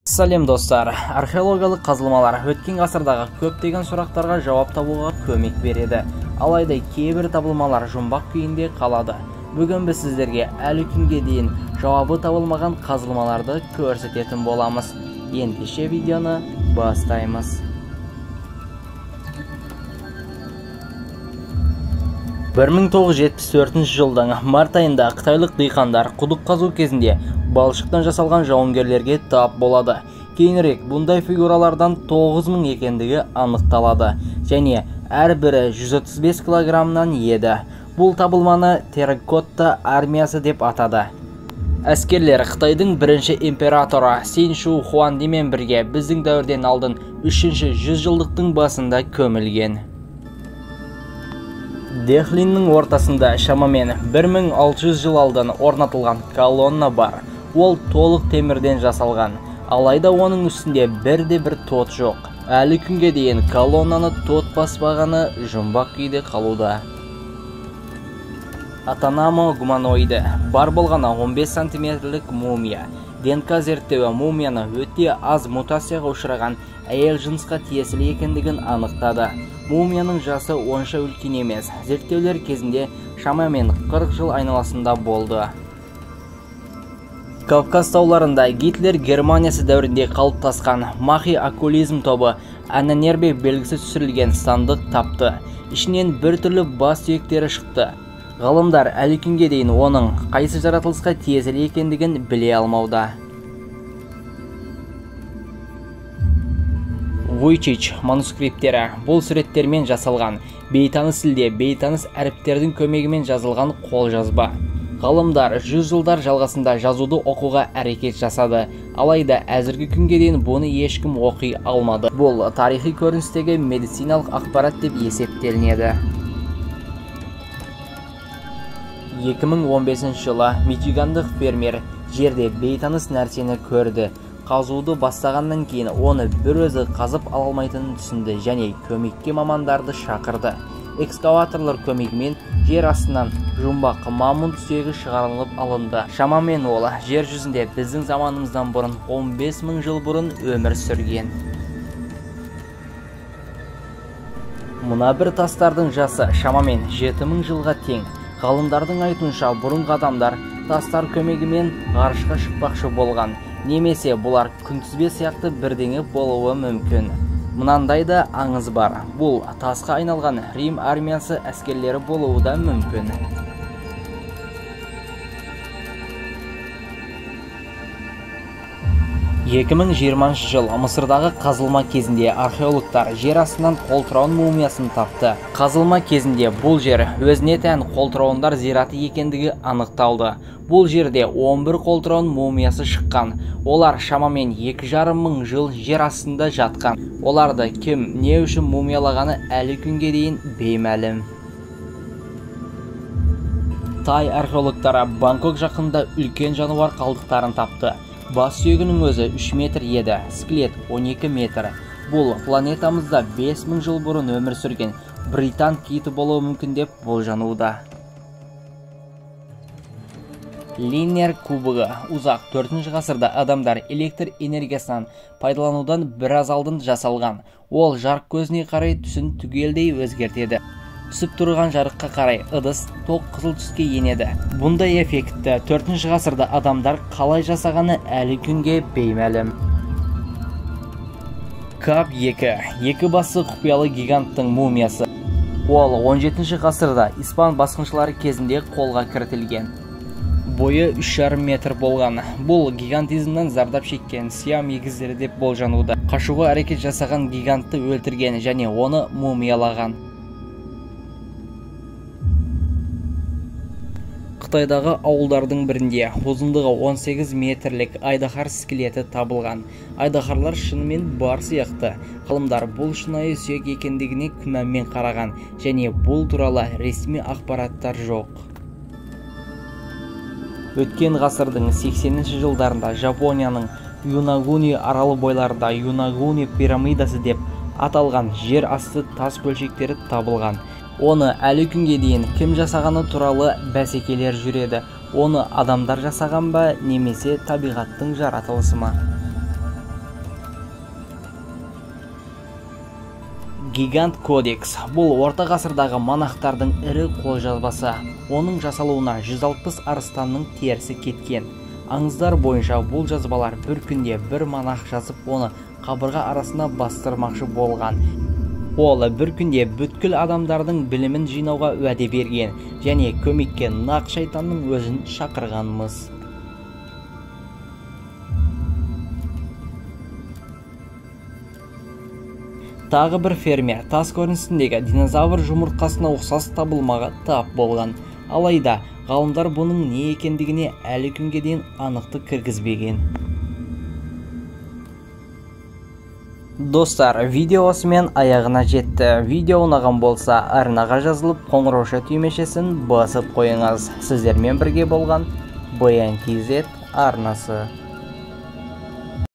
Сәлем достар, археологиялық қазылмалар өткен ғасырдағы көптеген сұрақтарға жауап табуға көмек береді. Алайда кейбір табылмалар жұмбақ күйінде қалады. Бүгін біз сіздерге әлі күнге дейін жауабы табылмаған қазылмаларды көрсететін боламыз. Ендеше видеоны бастаймыз. 1974 жылдың март айында қытайлық диқандар құдық қазу кезінде балшықтан жасалған жауынгерлерге тап болады. Кейінірек бұндай фигуралардан 9000 екендігі анықталады және әрбірі 135 килограммнан еді. Бұл табылманы терракотта армиясы деп атады. Әскерлер Қытайдың бірінші императоры Син Шу Хуандимен бірге біздің дәуірден алдын 3-ші жүзжылдықтың басында көмілген. Дехлиннің ортасында шамамен 1600 жыл алдын орнатылған колонна бар. Ол толық темірден жасалған. Алайда оның үстінде бірде-бір тот жоқ. Әлі күнге дейін колоннаны тот баспағаны жұмбақ күйде қалуда. Атанамо гуманоиді бар болғаны 15 сантиметрлік мумия. ДНК зерттеуі мумияны өте аз мутацияға ұшыраған әйел жынысқа тиесілі екендігін анықтады. Мумияның жасы онша үлкен емес. Зерттеулер кезінде шамамен 40 жыл айналасында болды. Кавказ тауларында Гитлер Германиясы дәуірінде қалыптасқан махи оккультизм тобы Анненербе белгісі түсірілген сандық тапты. Ішінен бір түрлі бас сүйектері шықты. Ғалымдар әлі күнге дейін оның қайсы жаратылысқа тиесілі екендігін біле алмауда. Вуйчич манускриптері бұл суреттермен жасалған, бейтаныс тілде бейтаныс әріптердің көмегімен жазылған қолжазба. Ғалымдар 100 жылдар жалғасында жазуды оқуға әрекет жасады. Алайда әзіргі күнге дейін бұны ешкім оқи алмады. Бұл тарихи көріністегі медициналық ақпарат деп есептелінеді. 2015 жылы мичигандық фермер жерде бейтаныс нәрсені көрді. Қазуды бастағаннан кейін оны бір өзі қазып ала алмайтынын түсінді және көмекке мамандарды шақырды. Экскаваторлар көмегімен жер астынан жұмбақ мамонт сүйегі шығарылып алынды. Шамамен ол жер жүзінде біздің заманымыздан бұрын 15 мың жыл бұрын өмір сүрген. Мына бір тастардың жасы шамамен 7000 жылға тең. Ғалымдардың айтуынша бұрынғы адамдар тастар көмегімен ғарышқа шықпақшы болған. Немесе бұлар күнтізбе сияқты бірдеңе болуы мүмкін. Мынандай да аңыз бар. Бұл тасқа айналған Рим армиясы әскерлері болуы да мүмкін. 2020 жыл Мысырдағы қазылма кезінде археологтар жер астынан қолтырауын мумиясын тапты. Қазылма кезінде бұл жер өзіне тән қолтырауындар зираты екендігі анықталды. Бұл жерде 11 қолтырауын мумиясы шыққан. Олар шамамен 2,5 мың жыл жер астында жатқан. Оларды кім, не үшін мумиялағаны әлі күнге дейін беймәлім. Тай археологтары Бангкок жақында үлкен жануар қалдықтарын тапты. Бас сүйегінің өзі 3 метр еді, скелет 12 метр. Бұл планетамызда 5000 жыл бұрын өмір сүрген британ киті болуы мүмкін деп болжануда. Линнер кубогы ұзақ 4-ші ғасырда адамдар электр энергиясынан пайдаланудан біраз алдын жасалған. Ол жарық көзіне қарай түсін түгелдей өзгертеді. Түсіп тұрған жарыққа қарай ыдыс тоқ қызыл түске енеді. Бұндай эффектті 4-ші ғасырда адамдар қалай жасағаны әлі күнге беймәлім. Кап 2, екі басы құпиялы гиганттың мумиясы. Ол 17-ші ғасырда испан басқыншылары кезінде қолға кірітілген. Бойы 3,5 метр болған. Бұл гигантизмнен зардап шеккен сиам егіздері деп болжануда. Қашуға әрекет жасаған гигантты өлтірген және оны мумиялаған. Қытайдағы ауылдардың бірінде ұзындығы 18 метрлік айдаһар скелеті табылған. Айдаһарлар шынымен бар сияқты. Ғалымдар бұл шынайы сүйек екендігіне күмәнмен қараған және бұл туралы ресми ақпараттар жоқ. Өткен ғасырдың 80-ші жылдарында Жапонияның Юнагуни аралы бойларында Юнагуни пирамидасы деп аталған жер асты тас бөлшектері табылған. Оны әлі күнге дейін кім жасағаны туралы бәсекелер жүреді. Оны адамдар жасаған ба, немесе табиғаттың жаратылысы ма? Гигант кодекс. Бұл орта ғасырдағы монахтардың ірі қолжазбасы. Оның жасалуына 160 арыстанның терісі кеткен. Аңыздар бойынша бұл жазбалар бір күнде бір монах жазып, оны қабырға арасына бастырмақшы болған. Ол бір күнде бүткіл адамдардың білімін жинауға уәде берген және көмекке нақ шайтанның өзін шақырғанмыз. Тағы бір фермер тас көрінісіндегі динозавр жұмыртқасына ұқсас табылмаға тап болған. Алайда ғалымдар бұның не екендігіне әлі күнге дейін анықтық кіргізбеген. Достар, видео осымен аяғына жетті. Видео ұнаған болса, арнаға жазылып, қоңырауша түймешесін басып қойыңыз. Сіздермен бірге болған BNTZ арнасы.